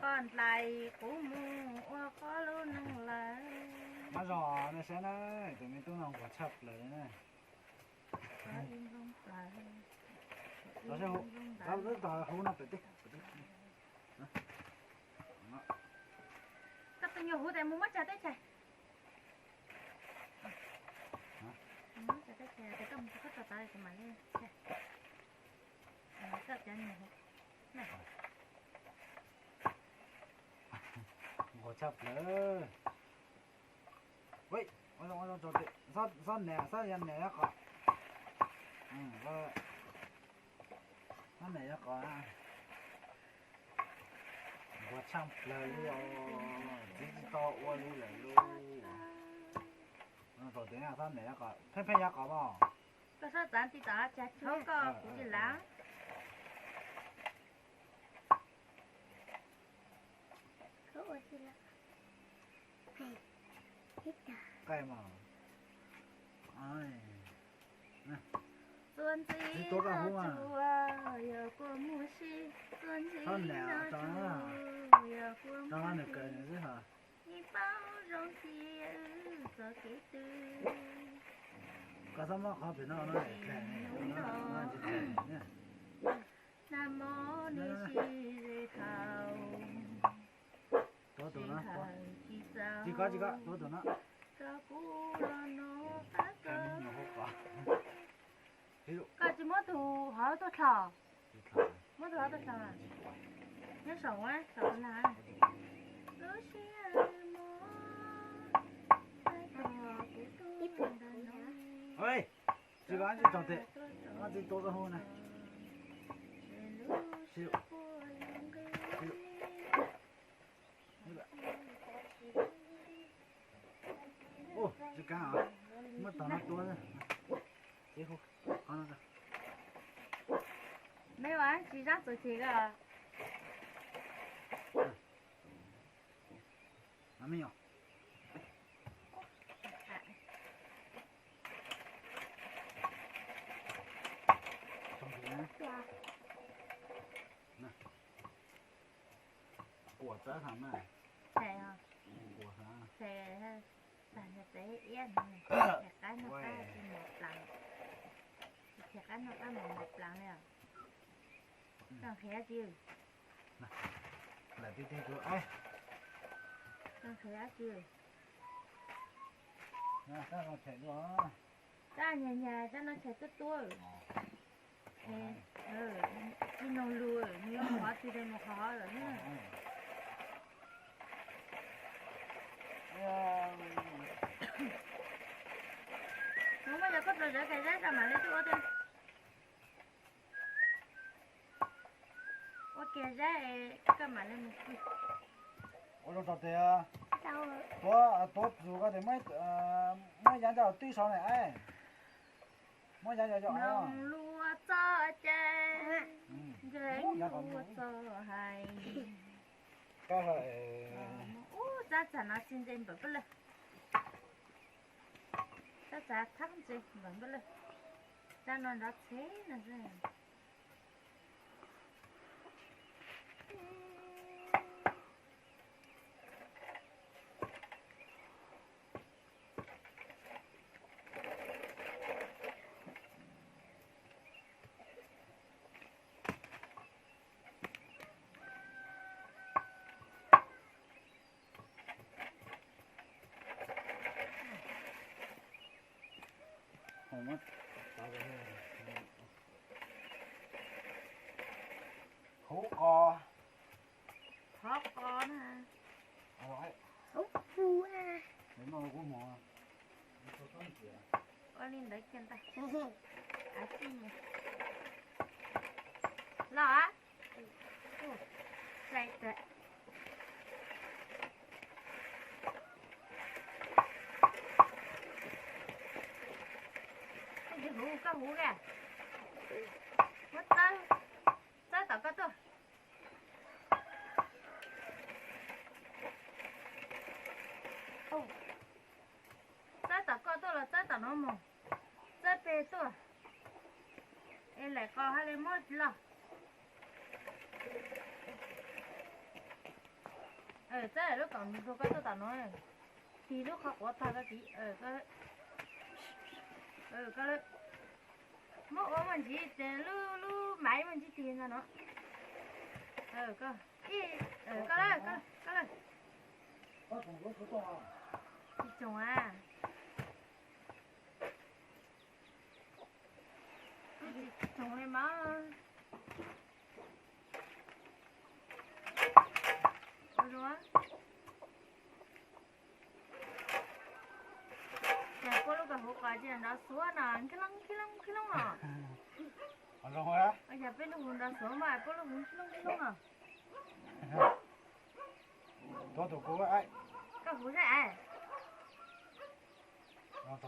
Poj ntxoog kuv mus ua qhov lub neej lawm. Mab zog nej saib na, tus me tub no nquag tshaj plaws li na. Qhov ib nplooj plaws. Ib nplooj plaws. Tab tom hu no pem teb. Koj tus nyuag hu tes mus muab tsag teb chaws. Muab tsag teb chaws tes koj mus koj tso tod kuv mam li tsag. Koj cov nyuag hu. Nquag tshaj plaws. Xob niam, xob ya niam nyob qhov, xob niam nyob qhov. Nquag tshaj plaws li os, txiv tsis tau ua li lawm lauj. Tau tias xob niam nyob qhov, pheej pheej nyob qhov mas. Koj xob txav ti tom tsag tshoob koj kuv tsis lav. Txuas ntxiv no tsuas yog kua muag sib, txuas ntxiv no tsuas yog kua muag sib. Ib paub zoo tias wb txoj kev twg. Koj txhob muab qhov pem no no. Nag hmo nws sib ze thaum sij hawm tsis txaus, rau kuv los no qab kawg. Koj tsis muab tus hov tuaj dlhos. Muab tus hov tuaj dlhos. Nyob saum, saum lag. Lub sij hawm mob, kuv tuaj ntawm no. Tsis koj tsis txog tes, koj tsis tau tau hu na. Ub, tsis kav, muab tom no tua. Me ua tsis zab txuas ceg koj. Me nyuam. Kuam txawb heev na. Ces, ces tag nrho peb iab no, ces qab no qab tsis mus plaws, ces qab no qab mus mus plaws li os. Koj nqhis dab tsi? Koj nqhis dab tsi? Tsab nyag nyag, tsab no tshem tuab tuab. Tsis noog lus, nws yuav mus qhov twg los mus qhov lawm na. Kuv muab cov khaub dluav zov kiag zaib tso mam li tuaj ua tiag. Ua kiag zaib koj mam li mus. Ua rau tso tes, tuav, tuav txus koj tes, muab yav ncaj twb saud na. Muab yav yom yom. Noog lus txoj cai, nkeeg lus txoj hais. Ub, tsab txag no txi ntse npaum npaj lawg. Tsab txag thab ntse npaum npaj lawg. Tsab no nrov txhev no xwb. Hauv qos. Hauv qos na. Hauv qos. Ua li ntawd kiag ntag. Los, sai tawm. Koj huv, koj huv kawg. Muab txawb, txawb tom koj tuaj. Txawb tom koj tuaj los txawb tom no mus. Txawb peg tuaj. Es laim qos hais li muab los. Txawb lub kaum ntuag koj tuaj tom no, tig lub qhov quav tag koj tig, koj muab ua muaj ntsis ces lub lub maiv muaj ntsis tig ntawm no. Koj, koj lawm, koj lawm. Tsis tsoom a. Tsis tsoom li mas. Ua zoo. Cas puab lub koj huv qos cia nrov xuav no, khib loob khib loob khib loob no. Ua cas peb lub huv nrov xuav mas puab lub huv khib loob khib loob no. Koj huv saib. Ub,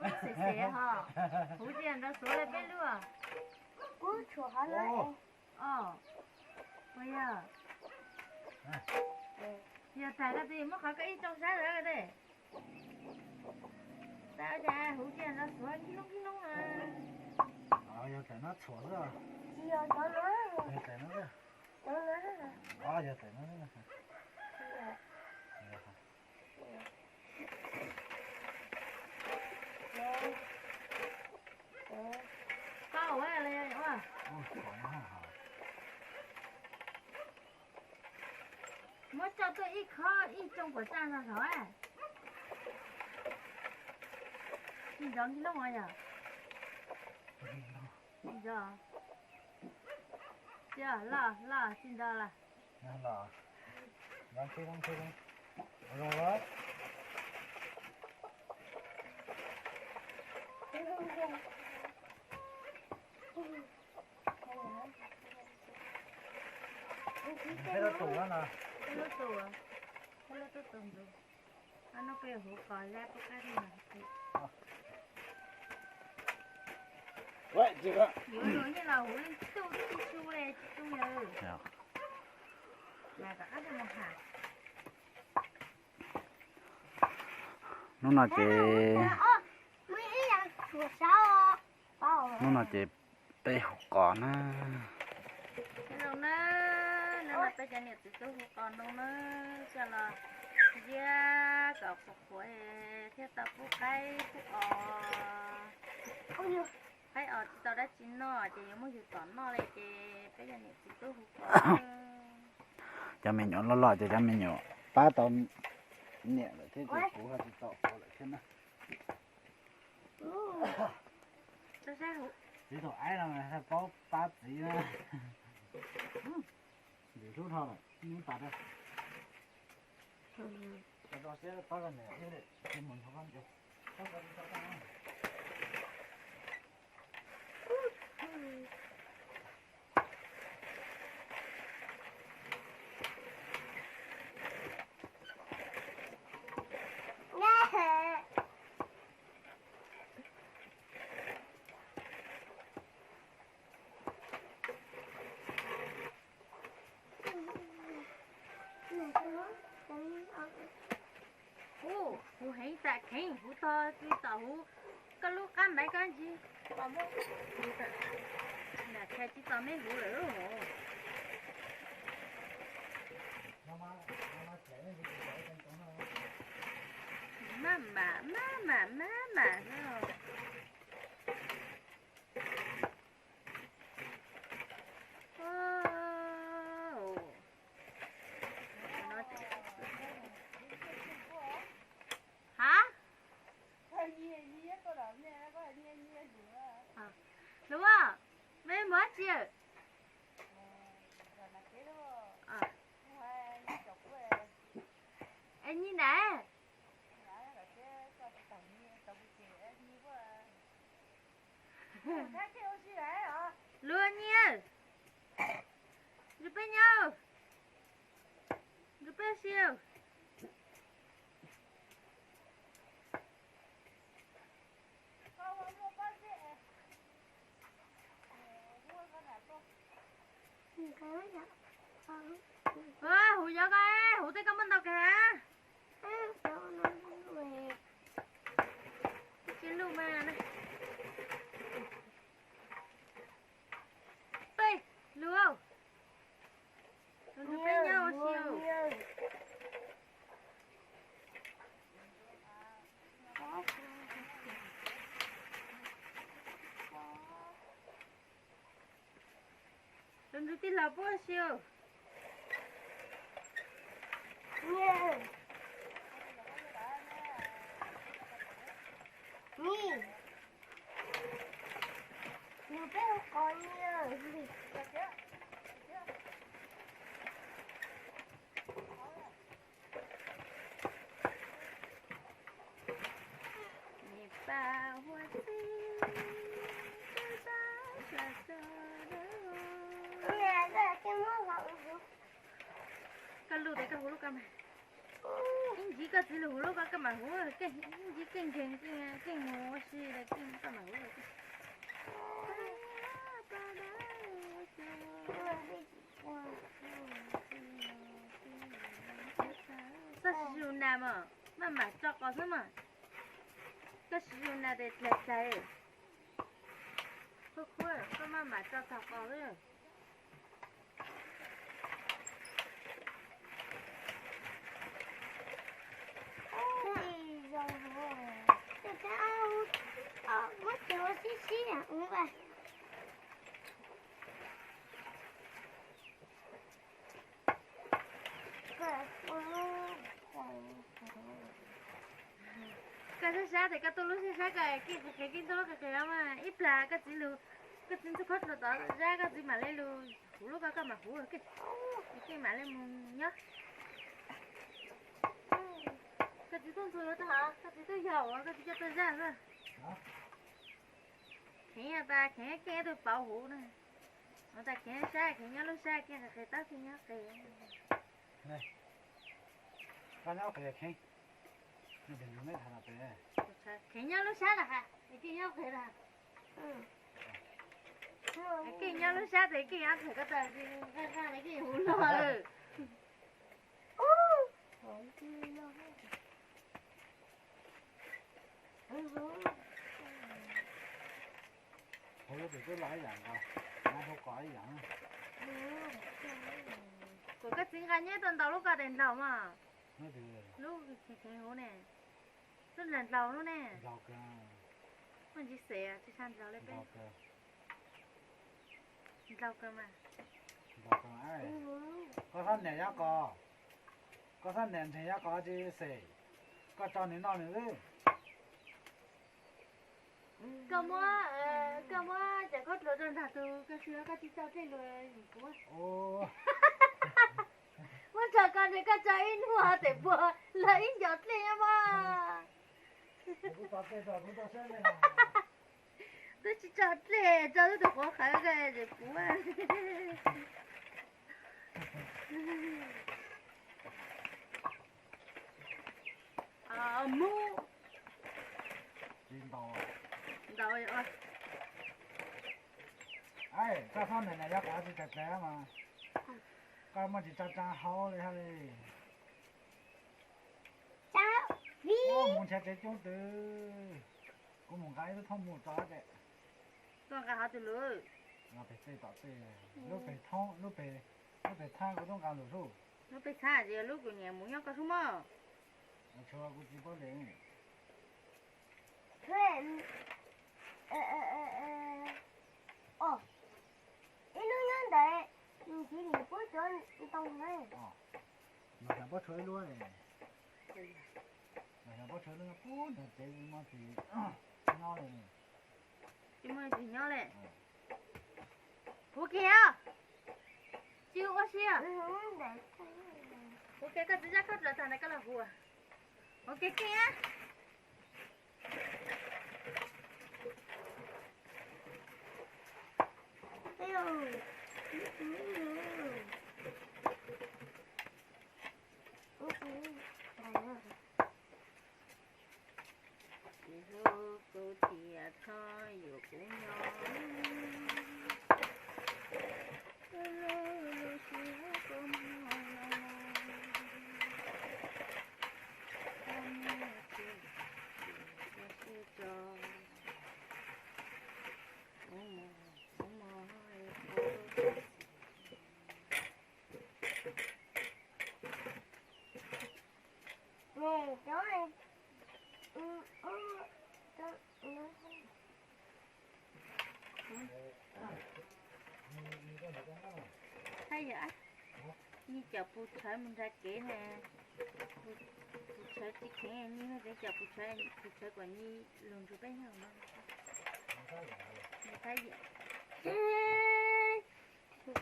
xes xes ho. Huv cia nrov xuav li peb lub. Ub, tshuav hov lawm. Os, puas yog? Yog tas koj tig muab qhov koj ib tsoom saib lawm koj tig. Saib ua cas huv cia nrov xuav khib loob khib loob na. Yog tas no tshuav xwb. Tsis yog cov no. Yog tas no. Yog tas no. Tau ua li ua. Muab tso tuaj ib khob ib tsoom kuas tsaj zog saud. Tsis nrov nki looj os yog. Tsis nrov. Tsis loj loj tsis nrov lawm. Peb lub tus, peb lub tus ntxuv. Ab, no peb huv qos zab pub qaib no. Yuav luag yeej los huv leej tub tib su le tsis tu yawg. Mas tom qab mus has. Hnub no ces, hnub no ces peb huv qos na. Zoo na, no peb cov niam txiv tub huv qos no na, coj los ziab kom qhuav qhuav thiaj tau pub qaib pub os. Qaib os tsis tau dab tsi noj ces yuav muab yug tom noj li ces peb cov niam txiv tub huv qos. Cov me nyuam loj loj ces cov me nyuam pab tau niam lawm thiab ces kuv ho tsis tau qhuav lawm thiab na. Txiv tus aib no paub pab txiv na. Ntxim hlub dhau lawm, nub tas rau. Ub, huv heev tas kheev, huv tog tsis tom huv koj lub qab maiv koj ntsis. Lam tshais tsis tom meb huv lawm. Maj mam, maj mam, maj mam. Hab, luag, meb mus dab tsi? Es nyi na. Luag nyi, luag peb nyob, luag peb si. Huv yov koj, huv tej koj muaj ntau kag. Tsis luj mas. Peb, luag. Tus ntsuj tij laug puab si. Ni, nws peb hu qos ni. Niam pab huab txib, peb pab sawv sawv. Koj lub tes koj hu lub koj mas. Ib ntsis koj txiv lug hu lub koj, koj mam hu, ib ntsis keej nkeeg keej mus ua si lawm keej koj mam hu. Koj siv zug nas mog, maj mam tso qos xwb mog. Koj siv zug nas tes dlaig dlaig. Khuab khuab, koj maj mam tso tog qos xwb. Koj sab sab tes koj tuaj lub sab sab, koj keej qis qis, keej tuaj lub qis qis mas ib plag koj txiv lug, koj txiv ntxuj khaub dluag tod zab, koj txiv mam le lug huv lub koj, koj mam huv keej, keej mam le mus nyob. Koj txiv tuaj ntxuag yuav tau, koj txiv tuaj yog, koj txiv coj tuaj zaj xwb. Kheev tas kheev keej tug pauv huv na. Ua tas kheev sab kheev nyob lub sab, keej qis qis tab keej nyob qis. Koj nyob qis kheev. Kheev nyob lub sab na, keej nyob qis na. Keej nyob lub sab tes keej ab thawm koj tas, keej huv lug. Kuv lub tes twb los ib yam nkaus, nab hauv kos ib yam. Kuv koj txiv nqa nyob tau ntau lub koj tes nplaum mas. Lub kheev huv ne, lub nplaum nplaum lub ne. Muaj ntsis xev tsis sab nplaum li peb. Nplaum kawg mas. Koj xob nias yob kos, koj xob nias ntseeg yob kos tsis xev, koj tso nws noj nws xwb. Koj muab, koj muab cov khaub dluag rau nrag tus koj siv, koj tsis tso dlej lug kuv. Muab tso koj nws, koj tso ib hnub tes puag lawm ib ncov dlej nyob mas. Twb tsis tso dlej, tso twb tus quav qhawv koj es kuv. Mub. Ntau. Koj xob nias nias yob kos tsis tag tas mas, koj muaj tsis tso tsa hauv li hab li. Mus nrhiav tsev coob twg, kuv mus nqa ib lub thoob mus tso tes. Koj nqa hov twg lub? Nqa pem tej tom tej, lub pem thoob, lub pem, lub pem txhab kuv tub nqa lug sub. Lub pem txhab ces lub kuv niam mus nyob koj sub mog. Tshuav kuv txiv paub tes. Ib lub nyob ntawd, nws txiv nim pub cov ntoo na. Mas xyov puab tshuav ib lub, mas xyov puab tshuav ib lub pub ntawd ces muaj tsis nyob li. Tsis muaj tsis nyob li. Kuv kiag, tsis ua si. Kuv kiag, koj txiv zaj khaub dluag tag ntawd koj los hu. Kuv kiag keej. Tsis hlub kuv thiaj txhob yuav kuv nyob. Lub lub siab kua muag no, kua muag tsis tso. Kuv mos, kuv mos, kuv Nyias cov pus tshawv mus nrad kev na. Pus tshawv tsis kheev, nyias teev cov pus tshawv, pus tshawv kom nyias lug nrug peb nyob no. Nyias thab yam. Pus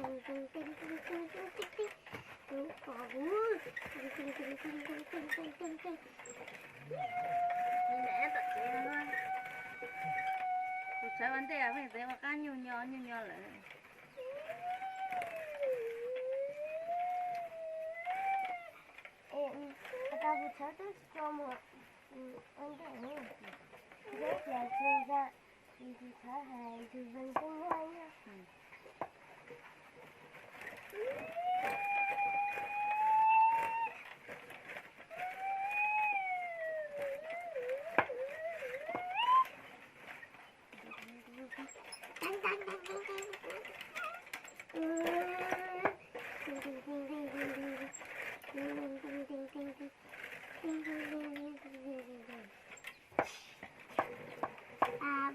tshawv ua ntej, pheej teev ua qab nyuj nyo nyuj nyo lawm. Tau pus tshawv twb tsis tso mus ua ntej, ntawd tias tsis yog pus tshawv hais tus zoo tub muab nyob.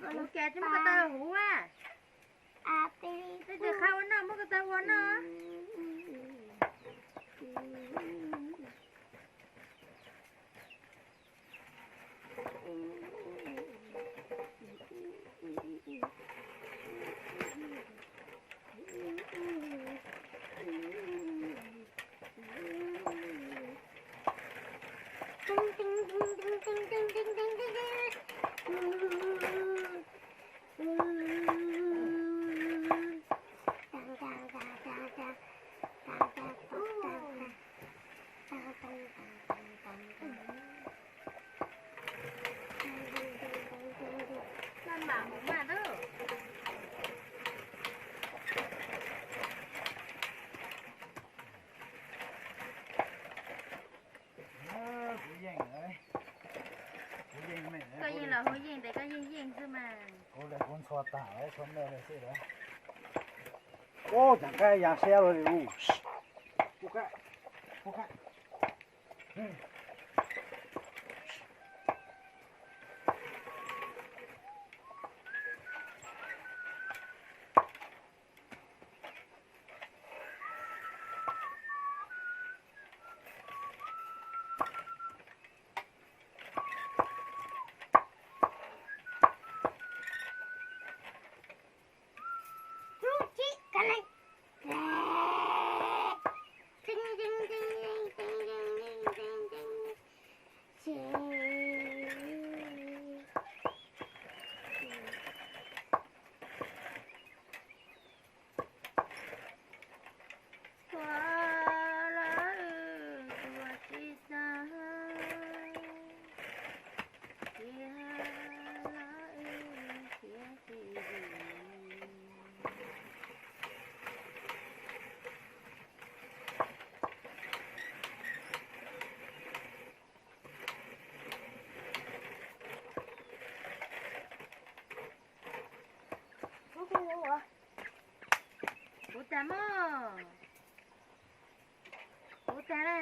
Huv cas tsis muab ko taw huv a? Tej twg qha ua noj muab ko taw ua noj. Koj yeej los hu yeej tes koj yeej yeej xwb mas. Kuv ntxhua tag, txhua mej xwb. Ub, cas kab ya siab luaj li. Huv tag mog. Huv tag na.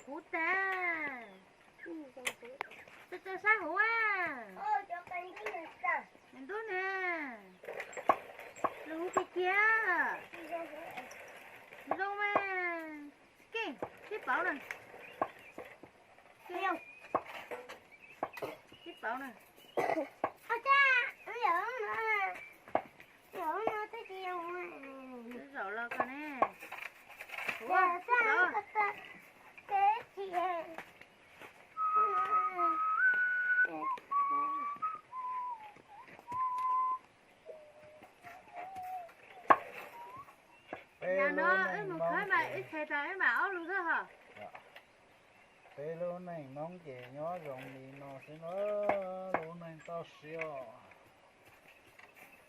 Huv tag. Tso tso sab huv a. Ntub na. Lug huv kiag kiag. Zoo mas. Keej, sib pauv na. Sib pauv na. Zaum los koj ne. Ua, sib pauv. Yam no wb mus khawb mas wb tshais tas wb mam ob lus xwb hos. Peb lub neej Hmoob ces nyob zoo li no xwb na, lub neej toj siab.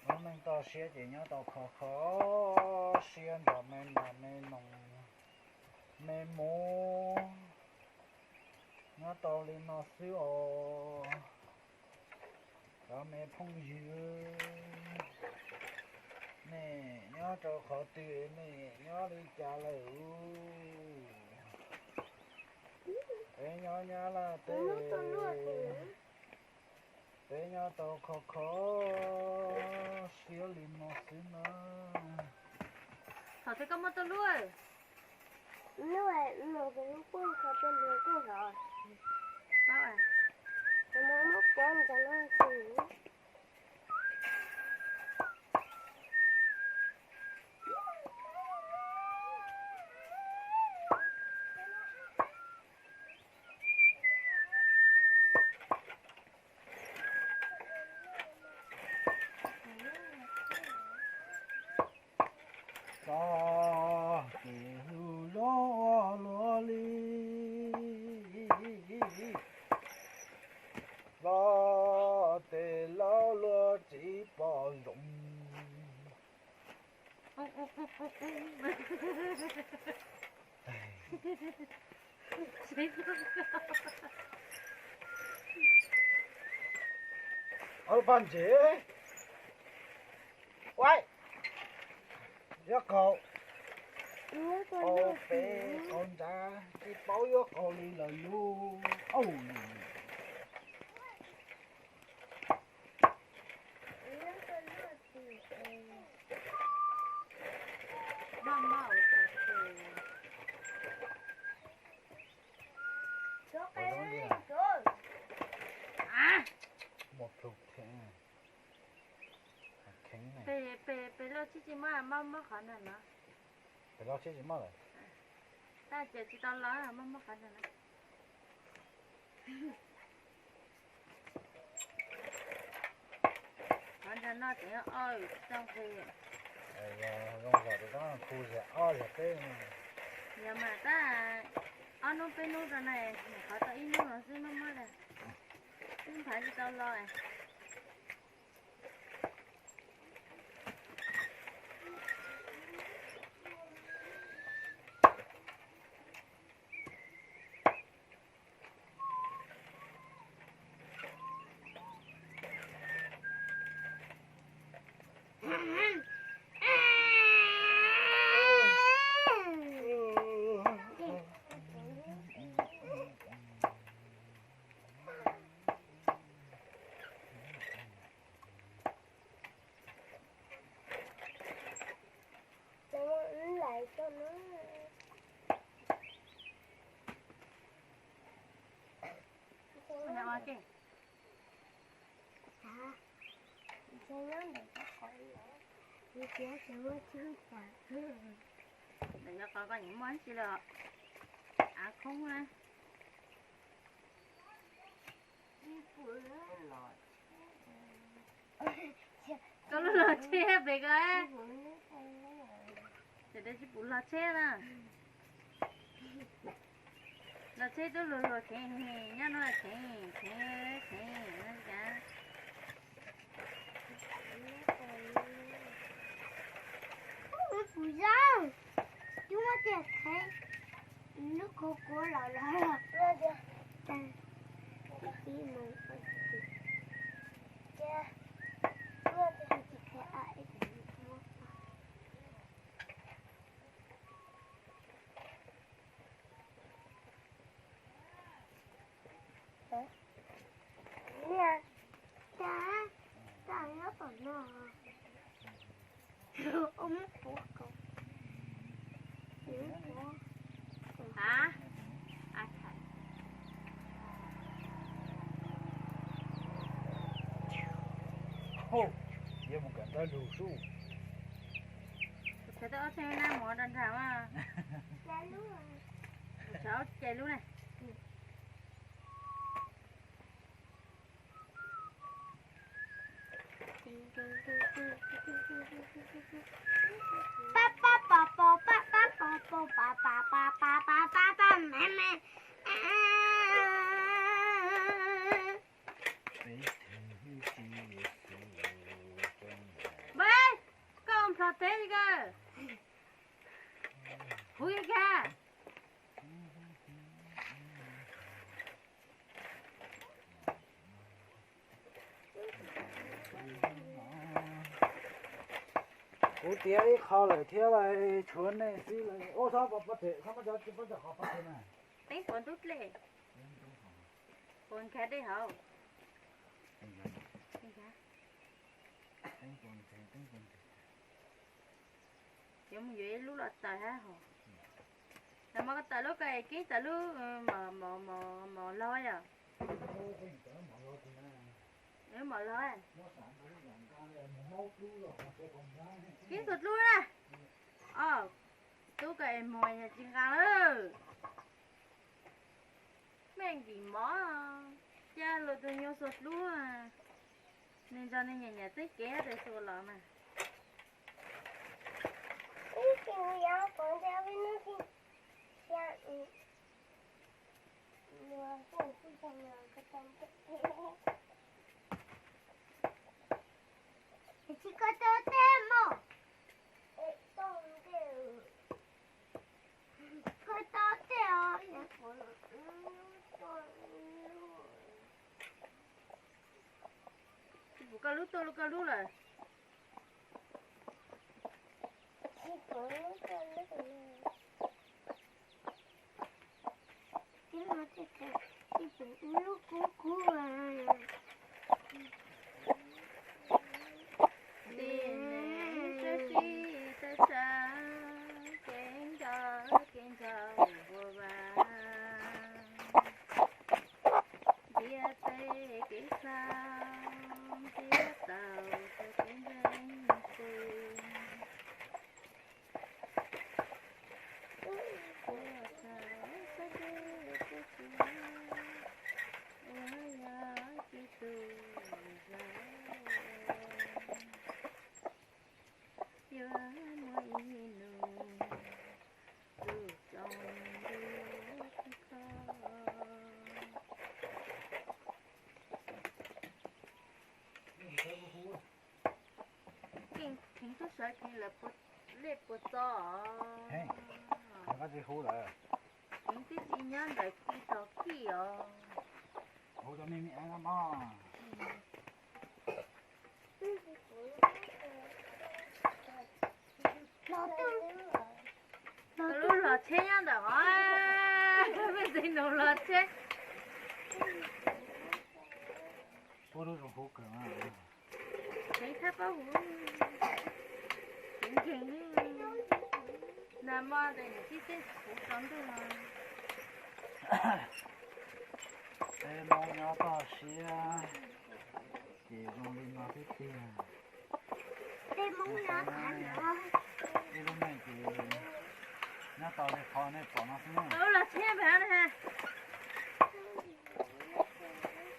Lub neej toj siab ces nyob tau khov kho siab nrog me nas me noog me muv, nyob tau li no xwb os. Cov me phooj ywg, nej nyob rau qhov twg, nej nyob li cas lawm? Peb nyob Nyab Laj teb, peb nyob tau khov kho siab li no xwb na. Ces koj muab tuaj lub. Lub, lub kuj qhov twg lub kuj hov. Muab, muab kuav ntawm no. Txoj kev hlub luaj luaj li, los tes laus luag tsis pom zoo. Ob lub paj ntsev, ua, yuav qaug, qaug pem qaug nrad, tsis paub yuav qaug li lawm lub. Pem, pem, pem loj tsis tsis muaj, muab, muab qhov ntawm no. Pem loj tsis tsis muaj lawm. Tab ces tsis tau los, muab, muab qhov ntawm no. Qhov ntawm no ces o tsis tau nqhis. Zoo zaum tus tub khu yog ob yog peb. Yog mas tab ob hnub peb hnub rau na, qhov tau ib hnub no xwb muab muab na. Twb nphav tsis tau los. Ntawm yog qhov koj nyiam muaj tsi los av khoob na. Koj lub los tsheb pem ko, ces tsis pum los tsheb na. Los tsheb twb luag luag kheev, nyob no kheev kheev kheev no cas. Kuv zaub, cub muab tiag kheev, lub khuv kuv los los los. Niam, cas, cas nyob tom no. Ua muab quav kom, ua muab quav. A, a, Hauj, yuav mus kawm ntawv lug sub. Kuv tshuav tau ob txheej nab mov rau nrag mas. Kuv tshuav ob cai lub na. Pab pab pos pos pab pab pos pos pab pab pab pab pab pab pab me me. Npawg, koj nplhos teb li ko. Huv li cas? Kuv tiav ib qho lawm thiab lawm, tshuav nej xwb lawm. Ua txhob pov pov them, txhob muab cov tsis pov cov qhov pov them na. Teeb puas ntub dlej? Puas nkag dej hauv? Teeb puas nkag, teeb puas nkag. Yuav mus yuav ib lub los tawm hab hos. Los mas koj tawm lub ko es Keeb tawm lub mos, mos, mos, mos laug yom. Mos laug. Keeb xuas dlub na. Os, tub ko es mos yog tsis nqa lawm. Mej nkim mov, cia luag tus nyuag xuas dlub, nws nrog nws niam nyiam txeeb kev tes xuas los mas. Tsis koj tau tej mog. Koj tau tej os. Tsis pum koj lub tuaj lub koj lub lawm. Tsis pum lub kub kub. Tib neeg sab sib tawg tsam, kev nco kev nco ua vas. Ntiav teb kev xav, ntiav tau txoj kev ntseeg twg. Ua txhaum sab twg twb tsis ua, ua yog tsis tug zog. Yuav muaj ib nus tus tsoom ntuj kho. Keej kheev tub sawv kheev lawv puas lej puas txo os. Koj tsis hu lawm. Kheev tib si nyob ntawm kis tog kij os. Hu rau me me no mog. Lub hlo tsheb nyob ntawm os, peb txiv nus hlo tsheb. Puab lub zoo huv kawg. Kheev thab pob huv, kheev kheev li. Nag hmo tes niam tij tej huv tsaus ntuj no. Tej Hmoob nyob toj siab ces zoo li no xwb tiag. Tej Hmoob nyob, ib lub neej ces nyob tau li qhov nej pom no xwb. Ub, los tsheb pem no.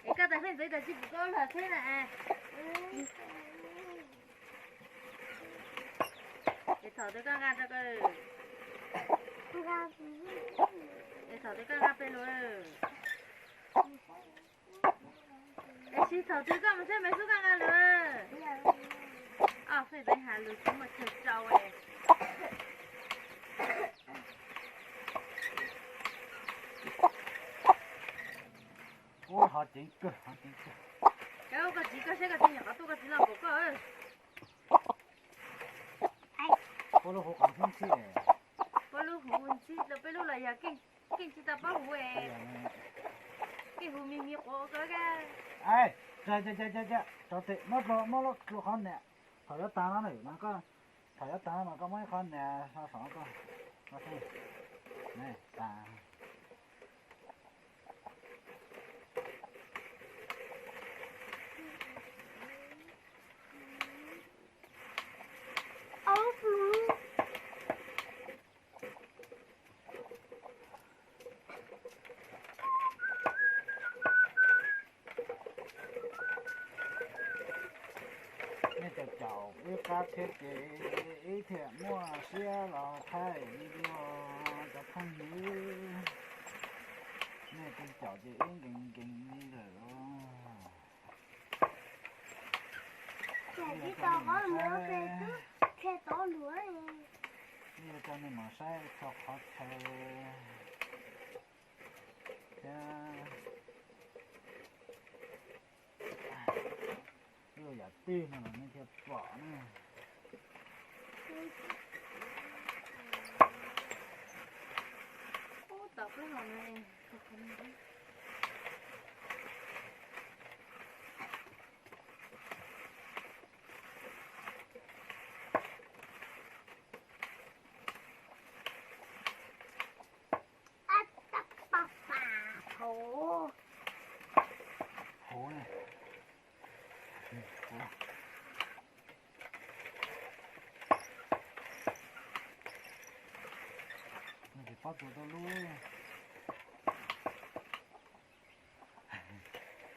Es koj tas hli ntxeev tas tsis pum koj ub los tsheb na. Es thaum twg koj nqa rau koj? Es thaum twg koj nqa pem lug? Es tsis thaum twg koj mus saib me xub koj nqa lug. Ob feem peb has lug tsis muaj chaw tsau es. Ub, hov ceev kawg, hov ceev kawg. Koj txiv koj saib koj txiv nyuam qhuav tuaj koj txiv los nkaum koj. Puab lub huv qhov ntxhib, puab lub huv ntxhib rau peb lub los yog keej tsis tau pob huv es. Keej huv me me quav kawg. Rau tes muab dlua, muab dlua qhov niam. Thaum yuav tag no na, thaum yuav tag no mas koj muab ib qhov niam so saum koj. Tas. Nej caum caum wb qab thiab ces wb thiaj muaj siab los thaij video cov phooj ywg. Nej tsis caum ces wb nkees nkees li lawm. Nej yuav coj nej mus saib txhua qhov chaw thiab. Ib yam twg no los nej thiaj pom na. Pob tsuas tau lub.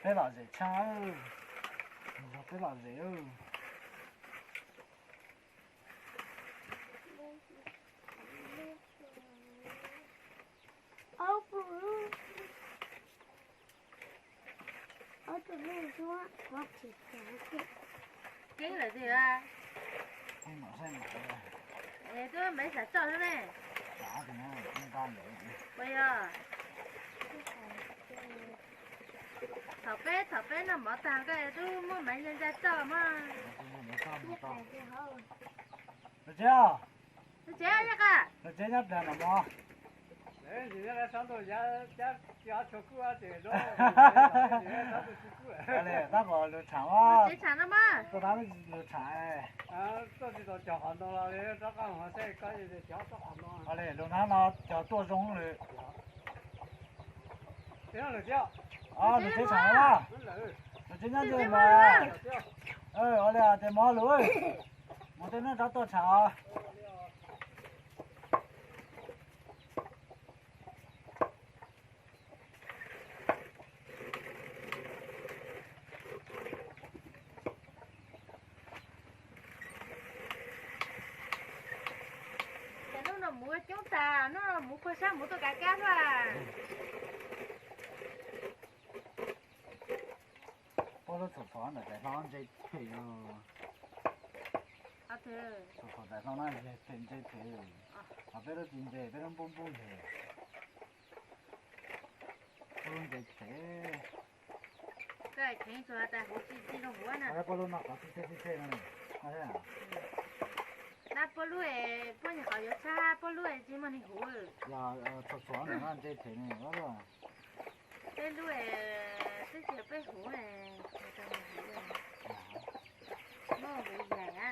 Peb lom zem tshaj, yog peb lom zem. Keeb lawm tiag. Twb npaj xav tso xwb ne. Puas yog? Thaum peb, thaum peb noj mov tag koj twb muab Maiv Yaj ntsa tso mas. Tus tsev, tus tsev nyob plag no mog. Tab kom lug tsham, tuaj tab lug tsham. Ua li lug hnab no cog tuaj zoo lawm. Lug tsev tsham, lug tsev nyob ntawd mas. Ua li ces mov lug, mus tej neb rov tuaj tsham os. Ces hnub no muv coob tas, hnub no muv puag sab muv tuaj kav kab xwb. Pab lub txhom txhom ntawm tais hlo ntse phem. Txhom txhom tais hlo na, phem ntse phem. Ho peb lub tsis ntse, peb lub npub npub ntse. Pab lub ntse phem. Koj kheev txog tais huv tsis tsis zoo huv na. Pab lub no qhov tib teb tib teb no. Tab pab lub, pab nyuam qhuav yuav tshab, pab lub tsis muaj neeg huv. Yog txhom txhom ntawm no ntse phem ne. Peb lub, peb tsis peb huv, muaj huv yaig a.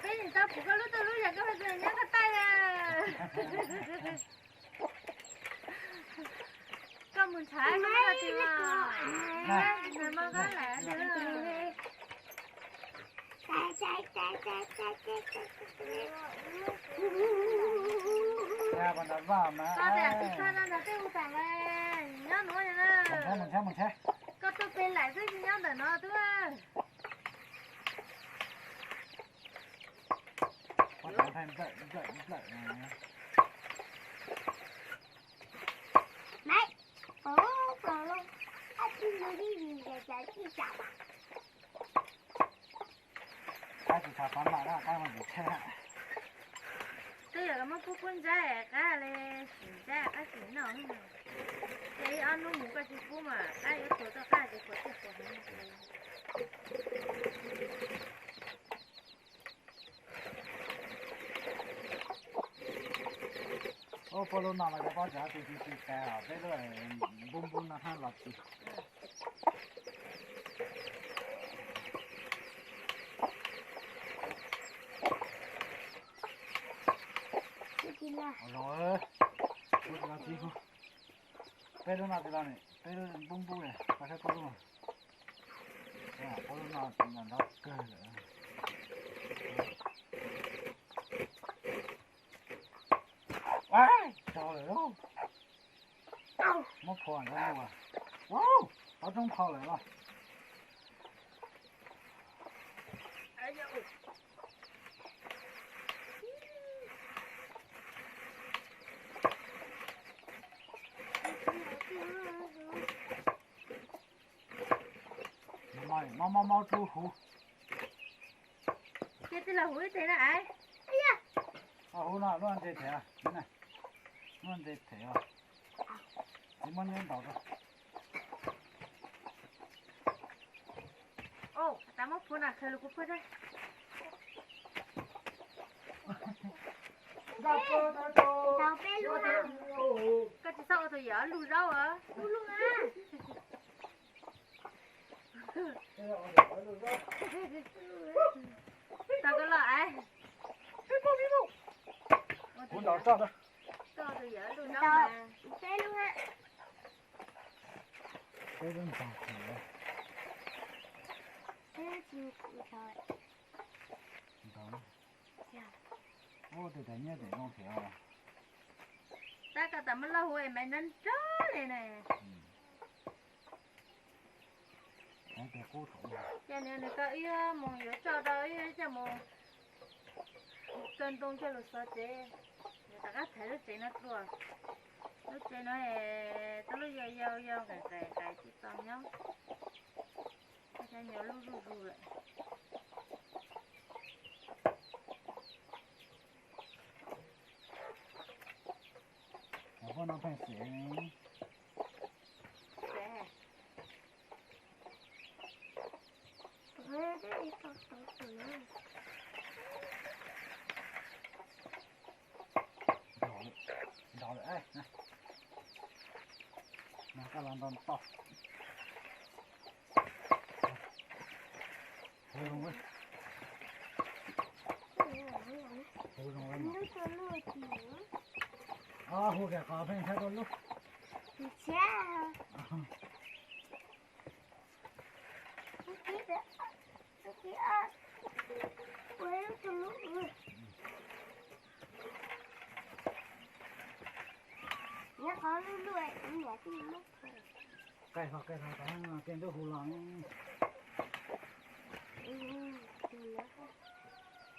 Peb nim tau pum koj lub tuj lub yam koj hais tias nyob koj taij. Koj mus ntshav koj mus koj tsis mas, ntshav mas koj lam. Koj tias tsis tshaj no nrog tej hu tam lawm, nyob nuav na. Koj tuaj pem laim xwb tsis nyob ntawm no twb. Qab tsis tshua pab mam na, qab mus ntsis tsheb na. Twb yog koj muab pub pub ntsaib qab li, sim ntsaib qab sim noj. Ces ib ob hnub mus koj tsis pub mas qab yuav tuag tuaj qab ces puas tsuaj puas heev. Ub, pab lub no mas cov pob tsuas tsis tsis tsis tas os, peb lub npub npub no hab los tsis. Zoo, peb lub no tsis los ne, peb lub npub npub ne, pab saib pab lub no. Pab lub no nrov kawg lawm. Tau lawm lauj. Muab phua nrov nua. Ua, qhov roob phau lawm los. Mob mob mob rub huv. Ces tij laug huv ib teg na es. Huv no lub ntse them, lub ntse them os. Tsis muab nyob ntaus rau. Tau muab phuav no khaws los kuv phuav thiab. Tau peb lub na. Koj tsis txhob ua tus yam lug zaub os. Tau koj los es. Ua tus yam lug zaub na. Peb lub na. Peb lub ntog khuv. Ntau. Ub, tej tas nyiaj tes zoo thiab. Tab koj tas muab loj hu es mas nrov nrov li na. Ces nws koj wb mus yuav tsoj rau wb coj mus tso ntoo coj lug xov tsev. Nws rov qab thaiv lub tsev no dlua. Lub tsev no tau lub yau yau yau nqaim nqaim nqaim tsis tau nyob. Nyob lub zuj zus lawm. Poj no pheej xev. Nrog lawm, nrog lawm, mas koj los nrog tau. Hu zoo, hu zoo. Ob, hu kiag qhov pheej tshab rau lub. Qaij hlo, qaij hlo, tej ntuj hu los.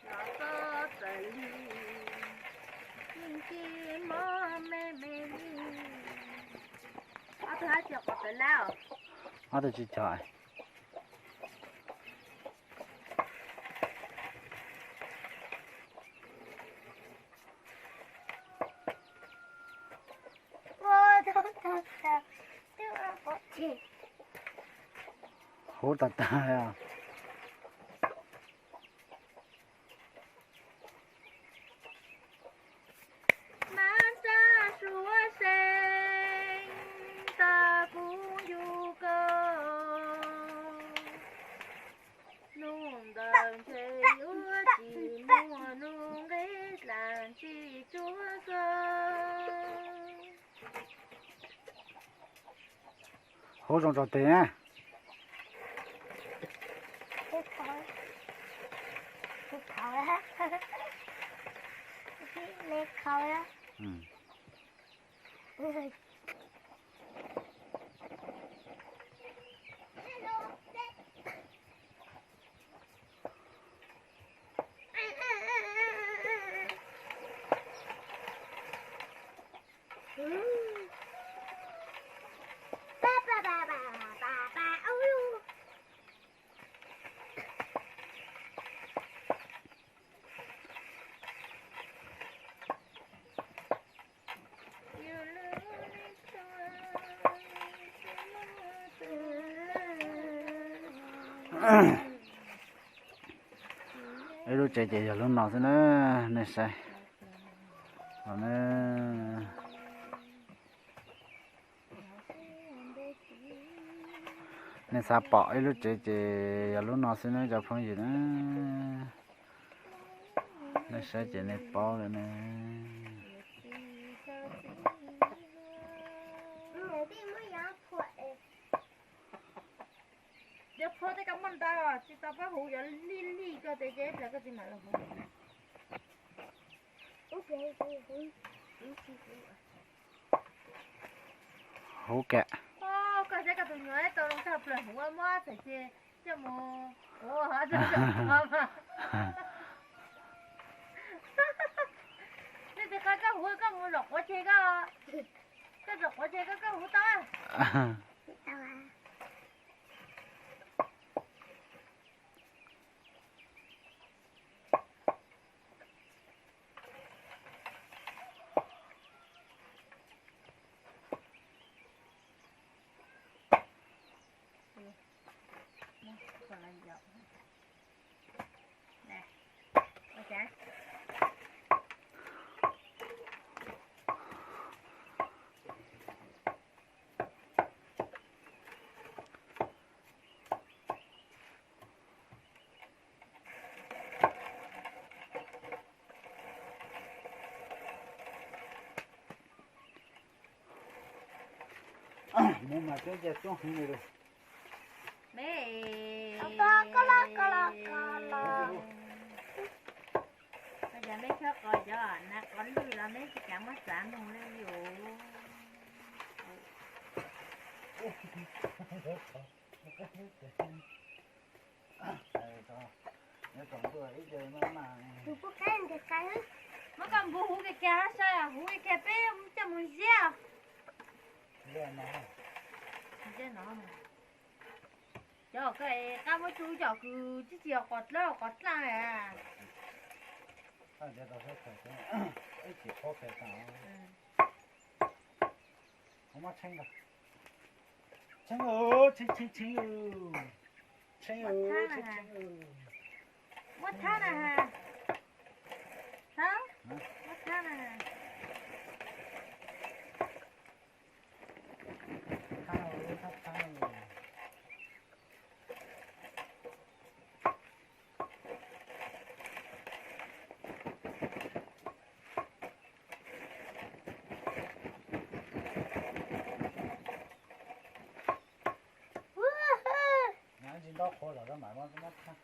Los txog txawm li, yeej tsis mob me me li. Ob tug hab tsis cog quav tawv lab os? Ob tug tsis cog. Huv tag tag. Mab rab suav seev tag kuv ncu koj. Nuj ntawd ntshe yuav tsis muaj nuj nqis dlaag tsis tsuag xwb. Huv zoo tso tes na. Ib lub tsev ces yog lub no xwb na, nej saib. Nej xav pom ib lub tsev ces yog lub no xwb na cov phooj ywg na. Nej saib ces nej paub lawm ne. Yuav qhuav tej koj muaj ntau tsis tau pab huv, yuav lij lij koj tes ces ib pliag koj tsis mam los huv. Huv kawg. Koj saib koj tus nyuam tau zoo tshaj plaws, huv muab txhais ceg coj mus huv. Nej tsis qhia koj huv, koj mus zaum quav ceg koj, koj zaum quav ceg koj, koj huv tau. Mus mas coob ca coob heev li. Me, Ko los ko los ko los. Yog meb khawb qos cov nas qos lwj los meb tsis kav muab txav moog le yus. Tus pub qab ntiag qab, muab koj npus huv kiag kiag, sai huv kiag kiag peb coj mus ziab. Cov koj qab muab tsuj cov kws tsis tsis qos dlawb qos dlaaj na. Tshee, tshee, tshee, tshee, tshee, tshee, tshee. Muab thab na ha. Thab, muab thab na ha. Ntsis ntaub qhuav los mam muab thab.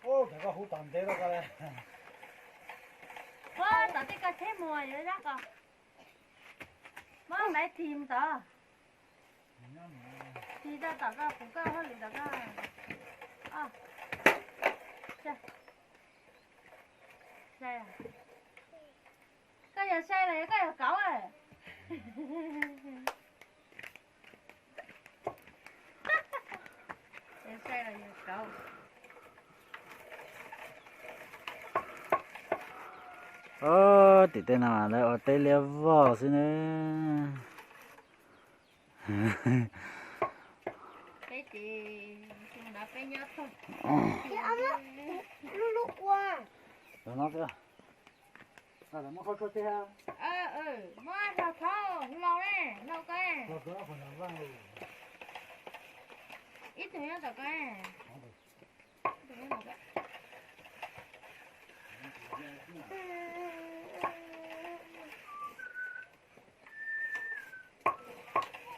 Ub, koj hu tom ntev rau koj le. Ua tom tej koj tsheb muag yuav zab ko. Muab maiv thim tod. Thim tau tom koj pum koj hauj lwm tom koj. Koj yog sai los yog koj yog kauv? Yog sai los yog kauv? Tim tej no lawv ua teb liab vog xwb na. Peb ces peb nyob tag. Lub lub ua. Los no xwb. Muab qhov tshuaj teg. Muab rau thaub hlau ne, hlau ko. Ib tug nyob tom ko.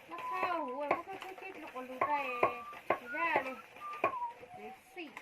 Muab thauj huv, muab thauj thib thib lug quas lug rau zaj li. Xim.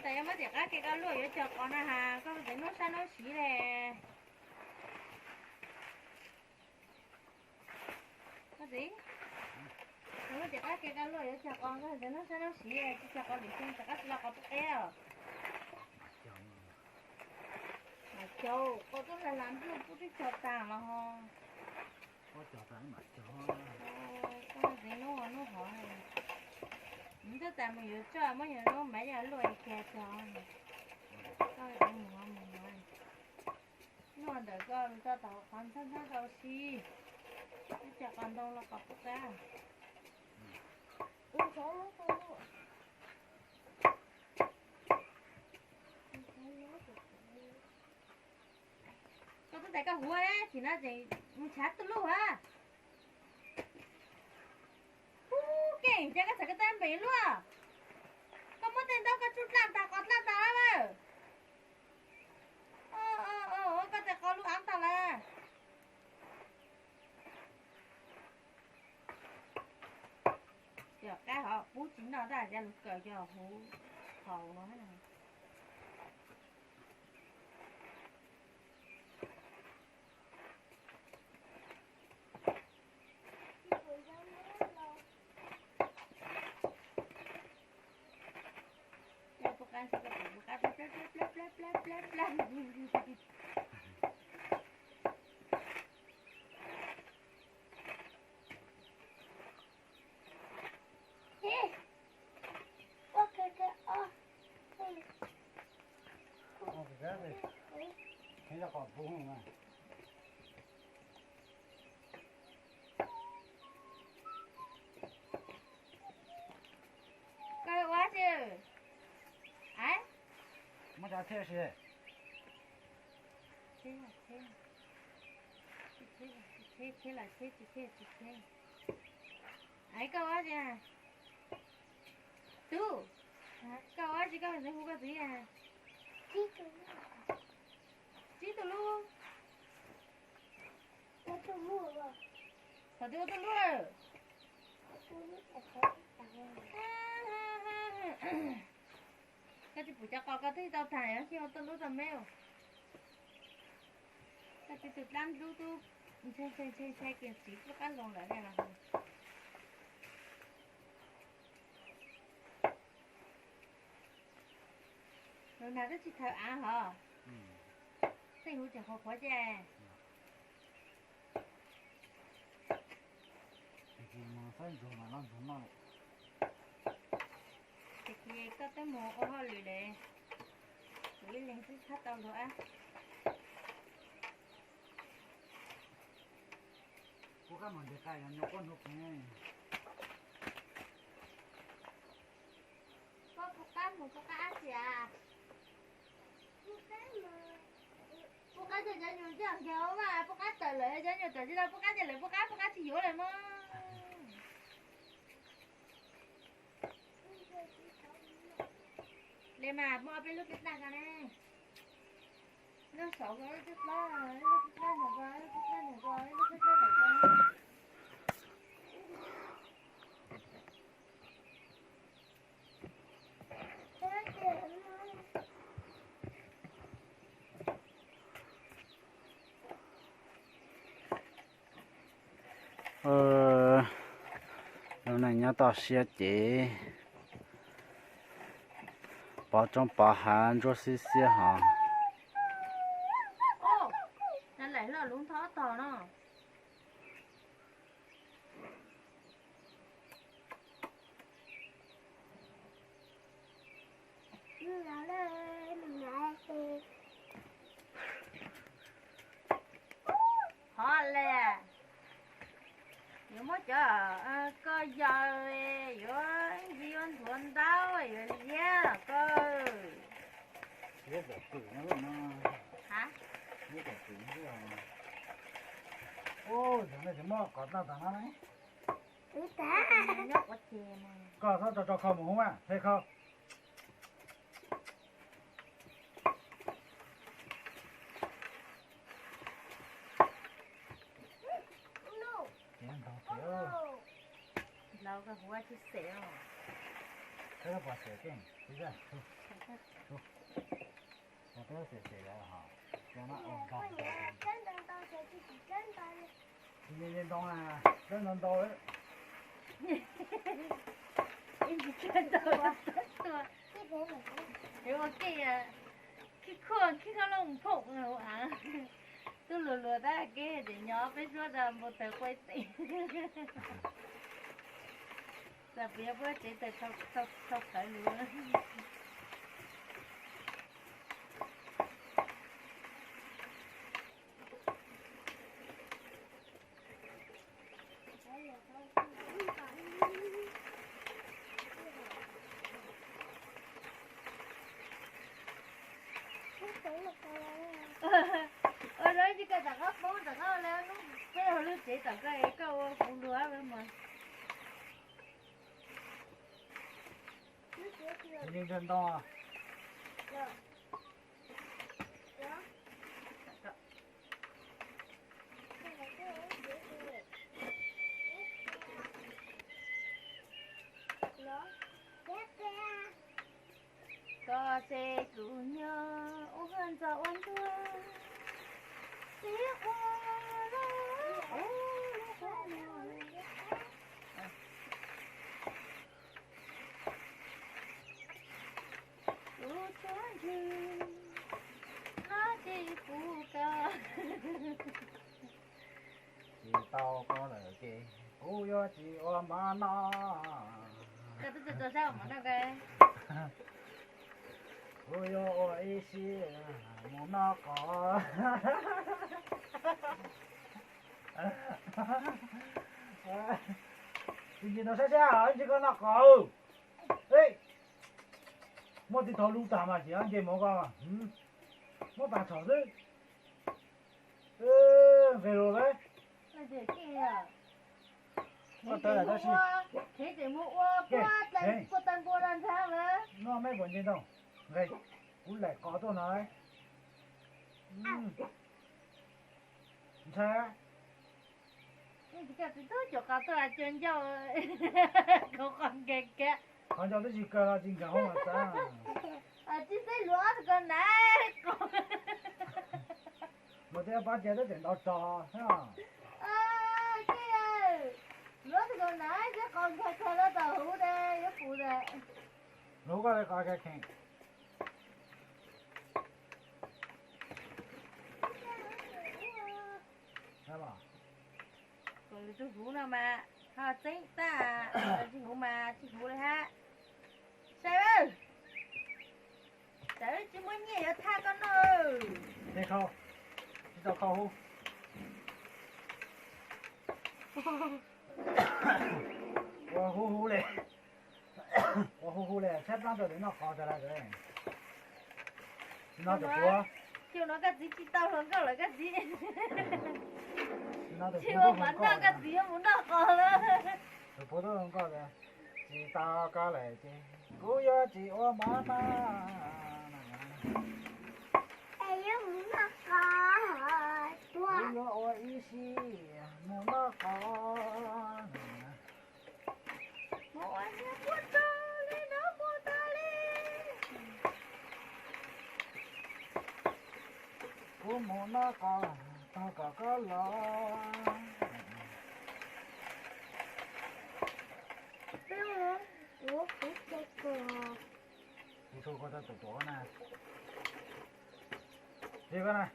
Tais yuav muab tias qab ke koj luaj yuav cog qos na has, koj tseem nub sab nub siv le. Koj txiv, muab tias qab ke koj luaj yuav cog qos, koj tseem nub sab nub siv tsis cog qos lwm xyoo, rov qab tsis los qos pub qeb os. Mas cog qos tuaj hla hla npluj pub twb cog tag los ho. Koj txiv nub nub hov, nws twb tas mus yuav tsoj muab yog lub maiv yog luaj kiag cog. Koj txiv mus hov mus hov. Noj ntawm koj tso tau qhov ntxhab ntxhab rau si, ib co qos ntoo los qos pub qab. Koj twb tais koj huv na, tsis no ces mus tshav tus luj a. Ub, keej ces koj txhais koj tab npeem luaj. Koj muab tej ntaub koj tsuj dlaj tag qos dlaj tag lawm. Koj tais qos lub av tag lawm. Cov qaib hov pub tsis noj tab cas lug kawm cov huv haus no. Coj qos pub. Koj ua dab tsi? Muab cov thiaj si. Koj ua dab tsi? Tub, koj ua dab tsi koj hu koj txiv? Tsib tug lub. Thaum twg ua tau lub? Koj tsis pum cov qos koj twb tau tag, ua tau lub tau me. Koj tsis tus dab hlub tub ntshai ntshai ntshai ntshai kiag txiv lub qab loo lawm ne los. Nus nag twb tsis thaws av hos. Tej huv tseem qhuav qhuav ces. Ces koj twb mus ua hauj lwm lawm, kuv ib leeg xwb txhob tau luag ab. Puab qab mus ntes qai los nyuag quaj hnub pheej. Koj puab qab mus puab qab ab tsi as? Puab qab coj cov nyuag coj nkaus mas puab qab tawm lawm cov nyuag tawm tsis tau puab qab ces lawv puab qab puab qab tsis yuav lawm mog. Le mas muab ob peb lub peb plaj ko ne. Lub saum ko lub peb plaj, lub peb plaj ntawm ko, lub peb plaj ntawm ko, lub peb plaj ntawm ko. Lub neej nyob toj siab ces pov roob pov hav ntsuab xiab xiab hos. Hov le, yuav muab cov koj yaws, yuav ntxiv yuav nthuav ntaub, yuav liab koj. Ub, yog nej muab qos tau tas no ne. Koj txhob tso tso kho mus hub, he kho. Ces ntaus ces. Ntaus koj huv tsis xes os. Koj pom xes keej tsis tau. Koj xes xes lawm hos. Cov no ua ntaus. Tsis yog ntoo na, txawb ntau ntau. Ib ntsis txawb ntau tua. Yuav ua keej, khib khuaj khib khuaj loj phoom av. Tub luag luag tab kev ces nyob peb suab rau npau taws quaj teem. Txawm puas yog puab tsev taws tau khawv lug. Ua lawv tsis kawm tom qab poob tom qab ua lawv lub peb hauv lub tsev tom koj es koj ua kuv luag mas. Ntoo. Koj ces kuv nyob ua ntxov ua ntuag, tib ua lawm. Kuv tuaj ntsib no ces kuv koj. Tsis tau koj lawm ces kuv yuav tsis ua mov noj. Koj twb tsis tau saib mov noj kawg. Kuv yuav ua ib siab mus noj qos. Tus ntsis no saib saib, ntsis koj noj qos. Muab tib thaum lub tag mas ces nce mus koj, muab pas tshom xwb. Nqis los lawm. Noj meb puas nce ntau, nqis, kuv laim qos tuaj no. Ntshai. Cov qos tuaj cia ncauj, qos nkees kiag. Qhov ncauj twb tsis kawg los tsis nkees hauv mas txav. Tsis xeb luag ob tug ko na. Luag twb pab cia twb tseem ntaus rog. Luag ob tug ko na, tib qos nkees kawg los tau huv de, yuav puv de. Luag koj qos kheej. Kom lwm tus huv no mas ho txeeb tag, tsis huv mas tsis huv li hab. Sai, txawm tsis muaj nyiaj yuav thaj koj noj. Tsis tau kho huv. Ua huv huv li. Ua huv huv li, tshaib plab rau lwm noj qos tas lawm. Tsis no tus puav, tsis no tus puav tuaj hluas nkauj lawm koj txiv. Tsis ua pov noj koj txiv yuav mus noj qos lawm. Tus puav tuaj hluas nkauj tias, tsis tau koj lawm ces kuv yuav tsis ua mov noj. Es yuav mus noj qos, kuv yuav ua ib siab mus noj qos. Mus ua ib siab puag tag li no puag tag li. Kuv mus noj qos tag kom koj los. Kuv txhua koj tau tuam tuam na. Li koj na.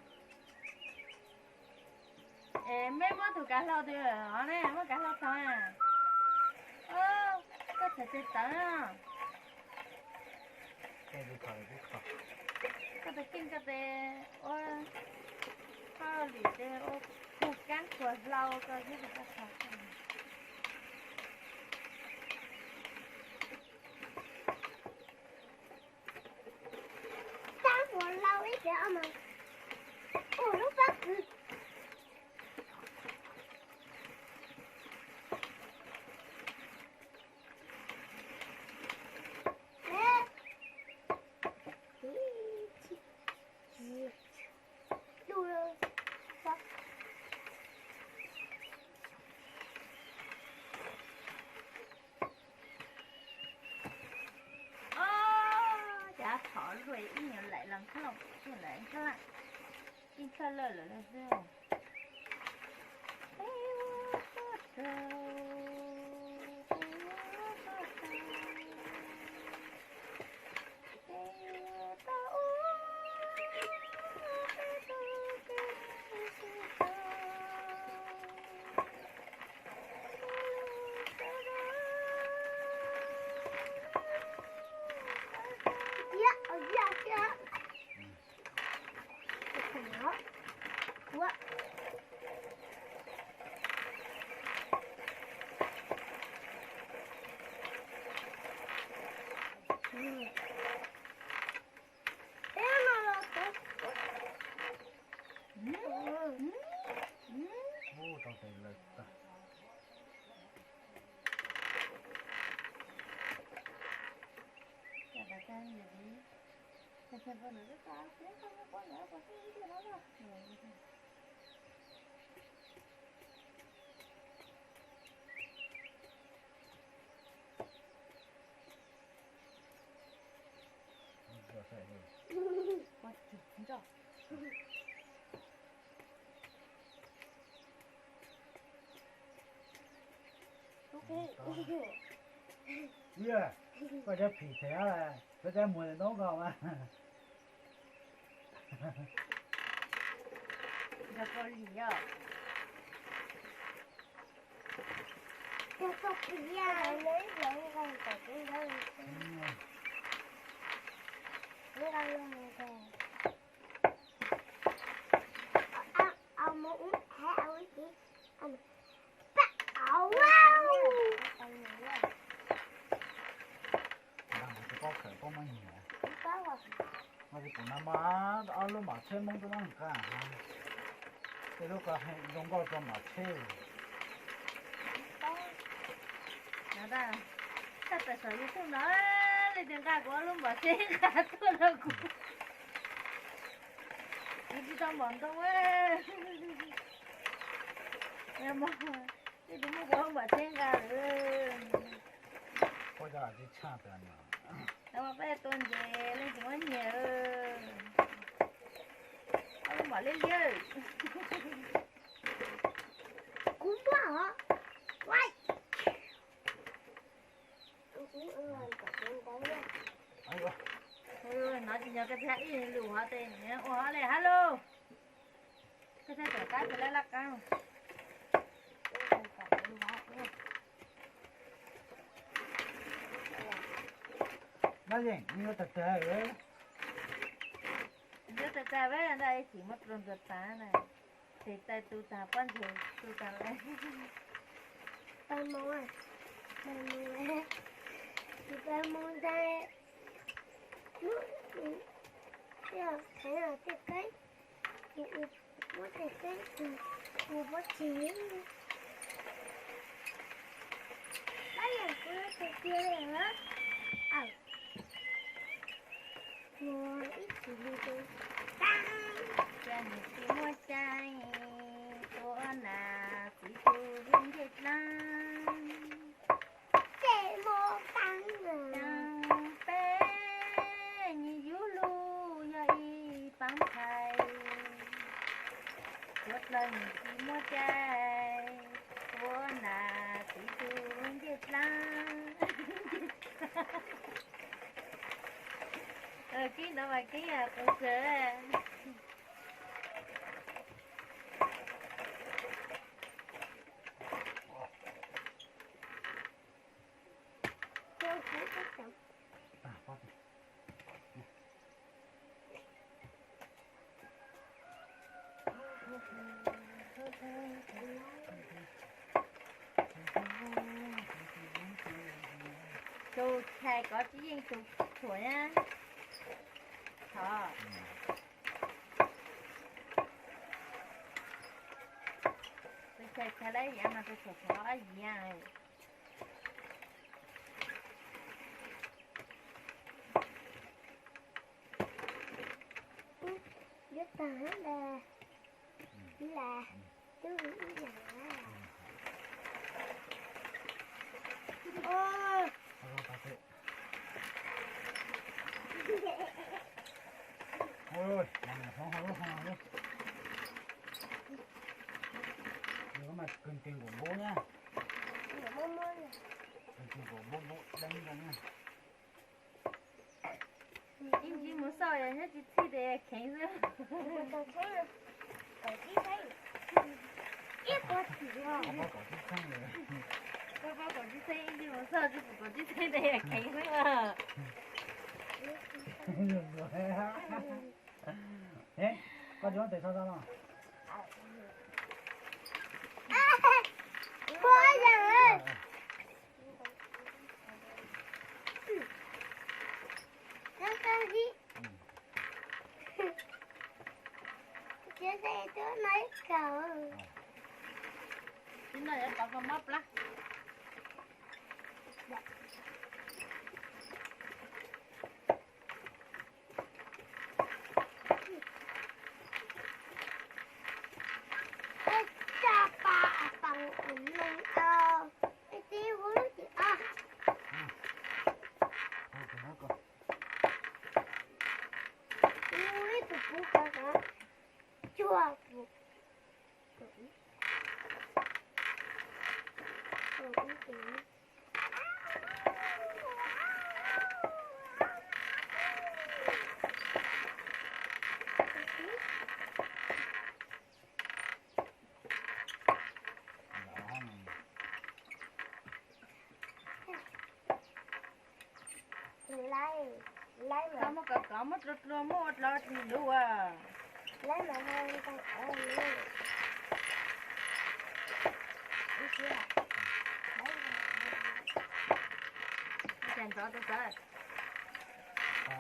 Es mej muab tus kav hlau twg os ne, muab kav hlau tog na. Koj txhais tes tawv. Koj tes keej koj tes ua hauj lwm tes ua puag kab khuam hlau ko thiab tes koj txhais. Kab khuam hlau ib txhia mas ua lub pob kws. Cov thov luaj ib nyuag laim los khab los pum lawm khab laj, ib khab lawj lawm xwb. Koj cov phim phem, koj cov muag ntoo koj mas. Koj muab nyiam. Mas tsis pum na mas ob lub mom tsheb Hmoob tuaj noj nqaj, tej lub ko zoo nkauj rau mom tsheb. Tshaj tawm saum YouTube no, leej twg nqa kuv ob lub mom tsheb nqa tuaj rau kuv. Kuv tsis tau mom ntoo, leej twg muab kuv ob lub mom tsheb nqa lawm. Tau mas peb tua ntses leej twg muab nyiam. Ob lub mom liab liab. Kuv muab os. Nov tsis nco koj thiab ib lus hov tes ua hov le hab lauj. Koj thiaj tom qab tes laj laj qab. Nab yeej yuav tag tag, yuav tag tag peb ntag, tsis muab rau ntuas tas na. Tes taw tu tas pob ntseg tu tas lawm. Taw moo, taw moo, tis taw moo ntag. Lub, yog, yog tej qeeb, muab tej qeeb tus, tus pob tsis. Ab yam kuv tus tiag li lawm. Ua ib tsis li tus, cas nws tsis muaj cai, tua nas txiv tus ncej dlaab. Ces mus taag, taag peb nyias yug lug yog ib paab ntxhais, ua dlaag nws tsis muaj cai, ua nas txiv tus ncej dlaab. Kib ntawd mas kib qus kawg. Tus chais kov tsis yeej tus tshuam na. Thov. Tus chais chais lawm yav mas tus tshuam thov ob yiav. Yuav tag las, las, tub ib yam. Ui, mas nws hloov hauv lub hoo lawm. Nws mas kws nkeeg nkaus npub na. Kws nkeeg nkaus npub npub deeb ntawd na. Ib ntsis mus xauj, nyob tsis txhij tes kheev xwb. Ib pob kaum tsib txheeb, ib ntsis mus xauj tsis pum kaum tsib txheeb tes kheev xwb. Koj tsis muab tes so so no. Ib no yuav tov koj mob plab. Peb coj pa a pam ua neeg au, peb tib hu lub tim a. Ib tug pub ko, cuag tus. Koj muab kov kov muab dlua dlua muab ua dlov ua dlig luv as. Ua cas ntxov tus txawv. Cas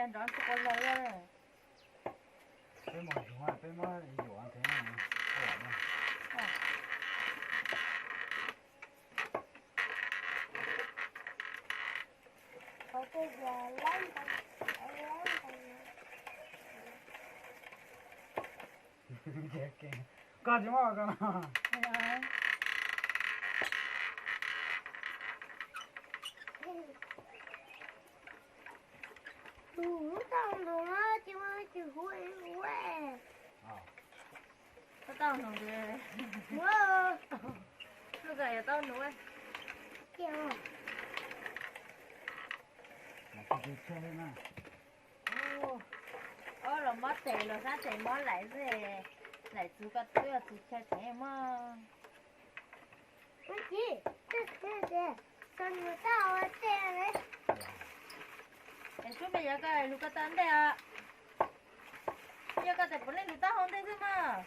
nrov tsis quav laws. Peb mus yuav, peb muab yuav nthe. Koj tsis muab ko no. Tus lub tauj ntoo no tsis muaj tsis hu ua. Tauj ntoo, lub ko yog tauj ntoo. Ob los mob tes los sab tes mob laim xwb, laim txug ko twb txug chaw thev mog. Es sub me yog koj lug ko taw ntej os. Yog koj tes puav leej lug taub hau ntej xwb mog.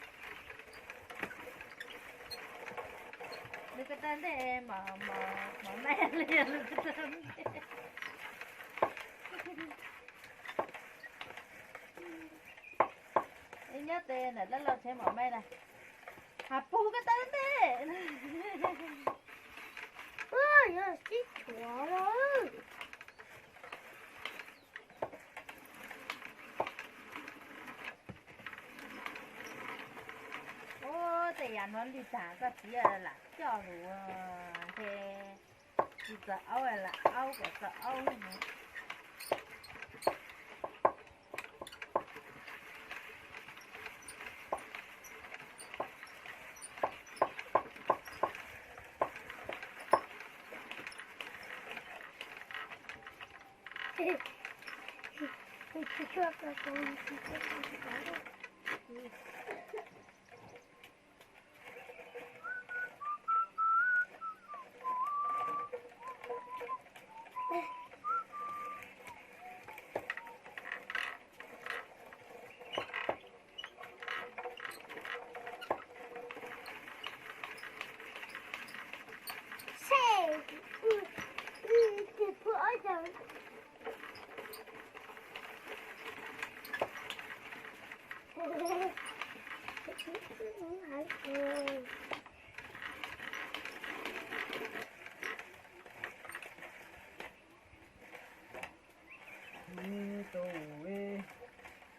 Lug ko taw ntej, mov maib li yog lug ko taw ntej. Ib nyob tes ntawm dab laug tsev mov maib na. Has pug ko taw ntej. Yog sib tshuav los. Ub, tej yam no lig tag koj txiv lam coj lus, ces tsis txawm aub lam aub kom txawm aub no. Tus,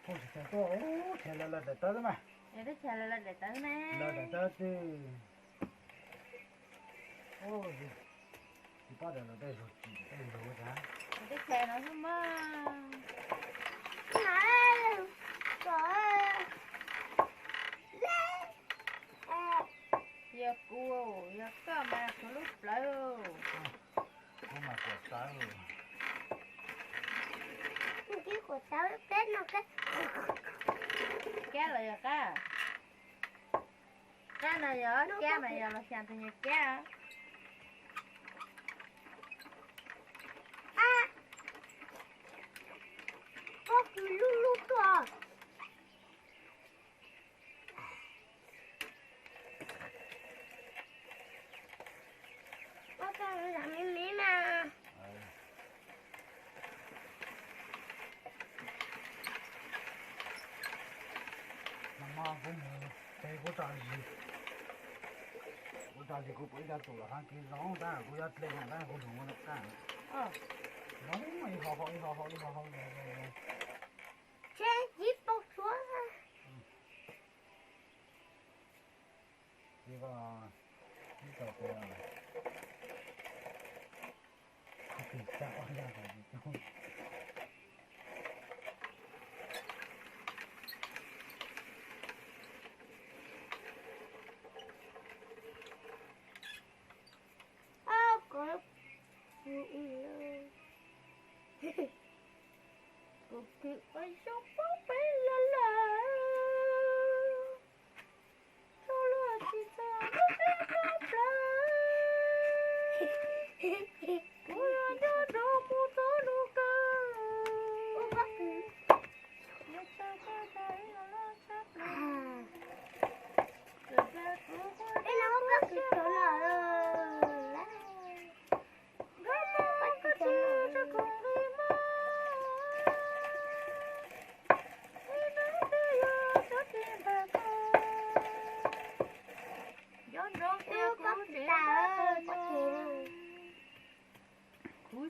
ub, tsis tau tuaj, ub, chaw lawv lawv daim tawb mas. Chaw lawv lawv daim tawb ne. Lawv daim tawb twg. Tsis paub tias lawv tej zug tsis tej zug cas. Tej chaw no xwb mas. Yog kuv, yog koj mas kuv lub plawv. Kuv mas kuam txawv. Kab los yog qab? Qab no yog kab mas yog los xyaa tus nyuag kab. Pob kws lub lub tuaj. Pob kws me me mas. Nag hmo kuv mus tsev kuv tso zis, kuv tso zis kuv pom ib co tus los hab kev zoo tab kuv yuav dle na tab kuv lug ua no tab. Zoo ib hau hau ib hau hau ib hau hau. Tsev tsis pom suav. Ib co tus, ib co tus. Kuv kws ua zoo poob peb lawm lawm. Txog luag tsis txog lub teb pab plawv. Kuv yuav nyob rau mus txog Ui,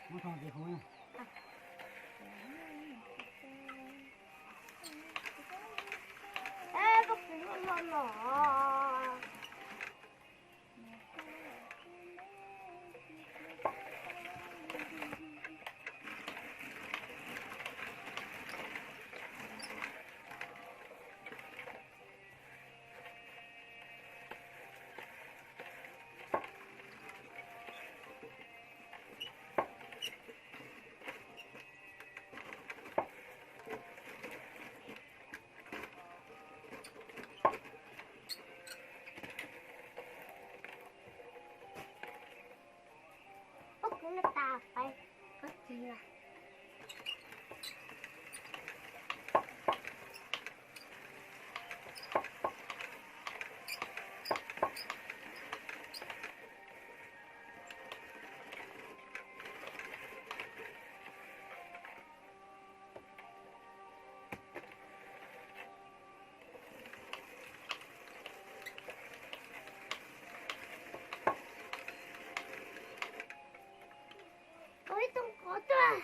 muab tog tsis huv. Ê, koj pw loj loj no. Ub, kuv no tas pais koj txiv na. Ua ib tug qos tuaj.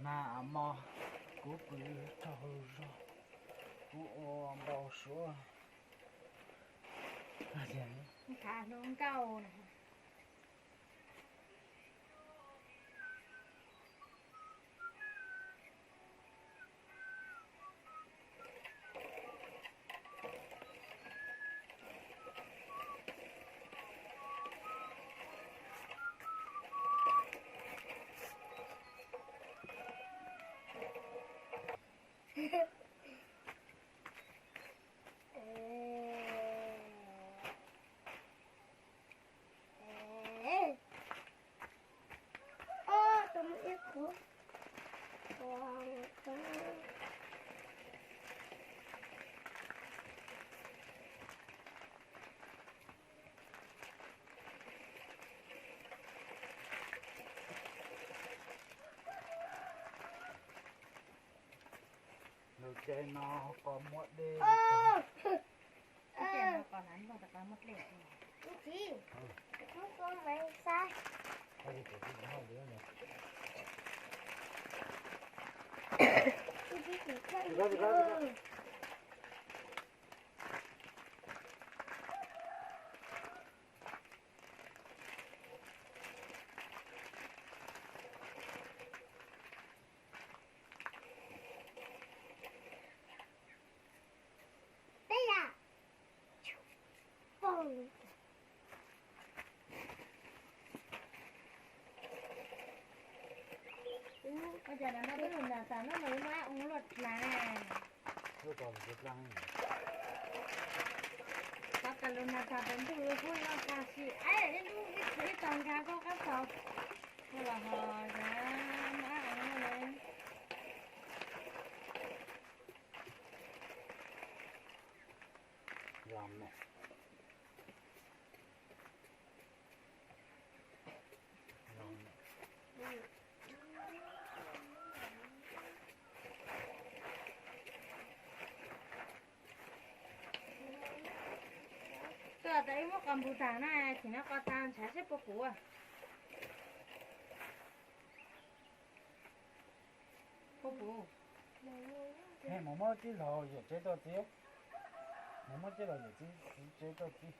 Nag hmo kuv pw tsaug zog, kuv ua npau suav. Nqa hluas nkauj na. Lub caij no qos muab dej. Peb yam. Ua cas nag hmo peb lug nag tas no mas lub mab ua luaj dlaag. Qhov tas lug nag tas pem ntug lug huab loj tag si, ib lub ib txhia ib tog nkag koj qab tog. Ua los ho yog mab ua luaj le. Tuaj tas ib muab qos npus tag na, tsim no qos tag ntshav seb puas puv. Puas puv? Mus muab tib los yawm tsev tuaj txiv. Mus muab tib los yawm txiv tsev tuaj txiv.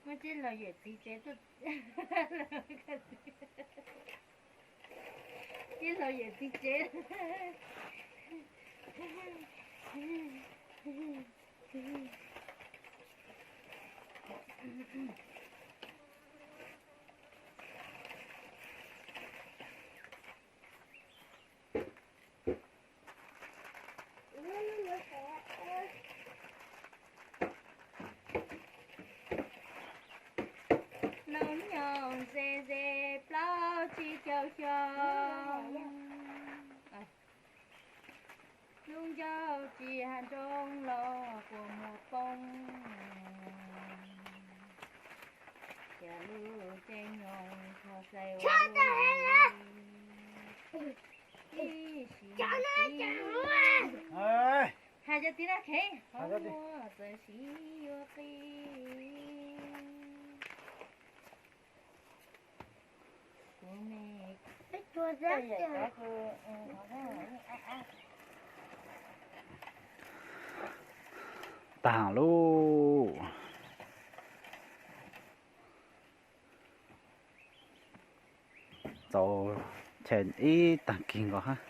Muab ceb los yawm txiv tsev tuaj. Ceb los yawm txiv tsev. Noo nyoog ze ze plaub tsib caug xyoo, lub ncauj tsis hais nroo los kua muag poob, cas lub caij nyoog txog xais ua ib sim txiv. Hais cov tib na khev, qhov muag txawm siv yuav qi. Tag lub. Txaus chaw ib tag kis nkaus hab,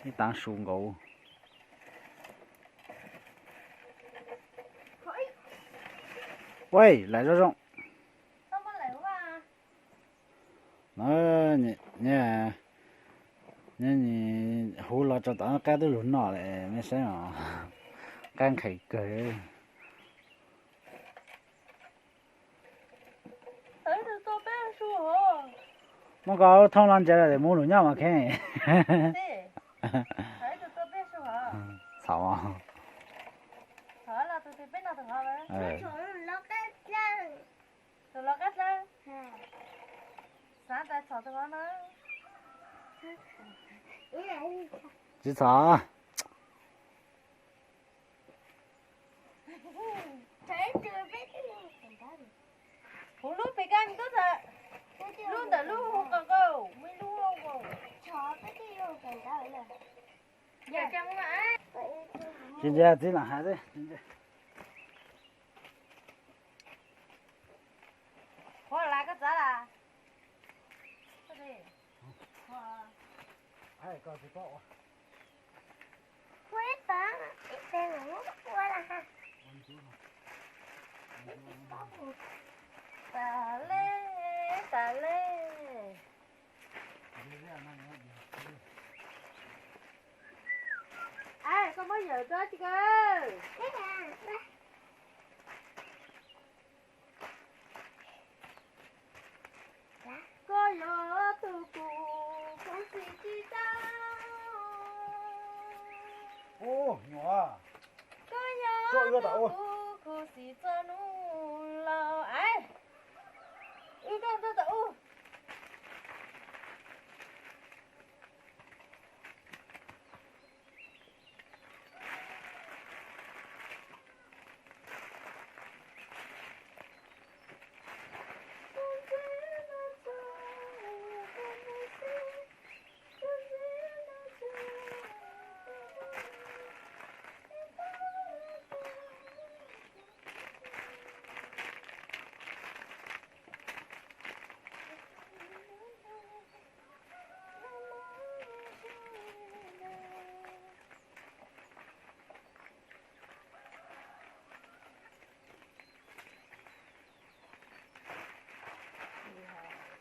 ib tag su nkaus. Ua, lawm zoo zoo. Nyob, nyob, huv los tso tom qab twb lug noj lawm, mej saib os, qab nqhis kawg. Muab koj thooj los ntsia es mus lug nyob mas kheev. Txhaum. Tsis txhaum. Huv lub pem koj, lub ntawm lub huv qas nkaus, muaj ib lub. Tsis ntsia txiv lam hais xwb. Qhuav las koj txav las. Tas le, tas le. Koj muab yawm rau tsis kawg. Koj yog tus kuv, kuv xim tsis tau. Koj yog tus kuv, kuv xim txog hnub laus. Wb koj ntxog tom u.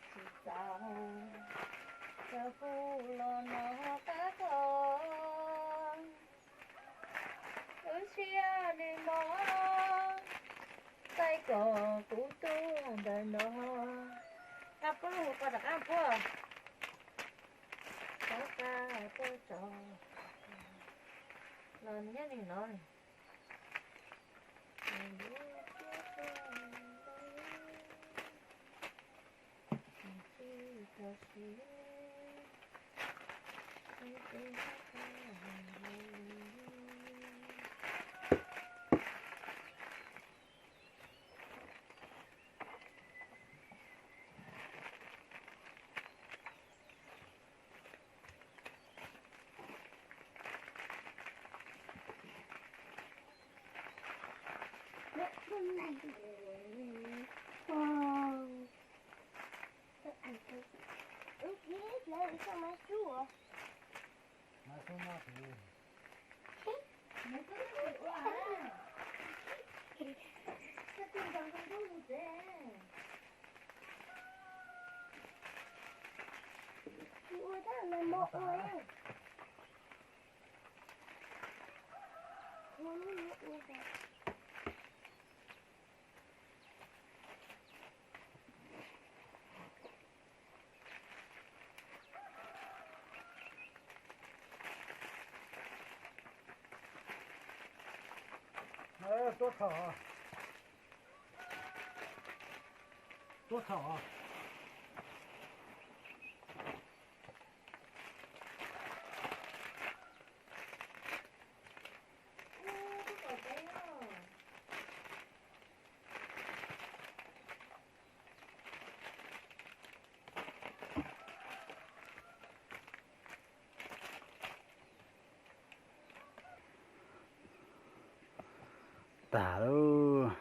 Tsis txaus, cov kuv los no qab koj, wb siab nws mos, txaij kom kuv tuaj ntawm no. Qab puab, hu ko rov qab puab. Qab qab puab tso los nyob li no. Tuab thaum, tuab thaum. Tag lauj,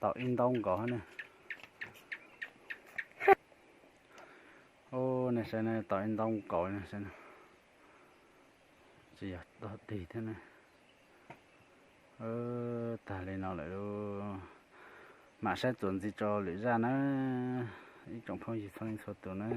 tau ib ntaub nkaus ne. Ub, nej saib ne, tau ib ntaub nkaus ne, saib ne. Tsis yog dog dig thiab ne. Tag li no lawm lauj. Mam saib txuas ntxiv rau lwm zaj na, ib tsoom phooj ywg txhua leej txhua tus na.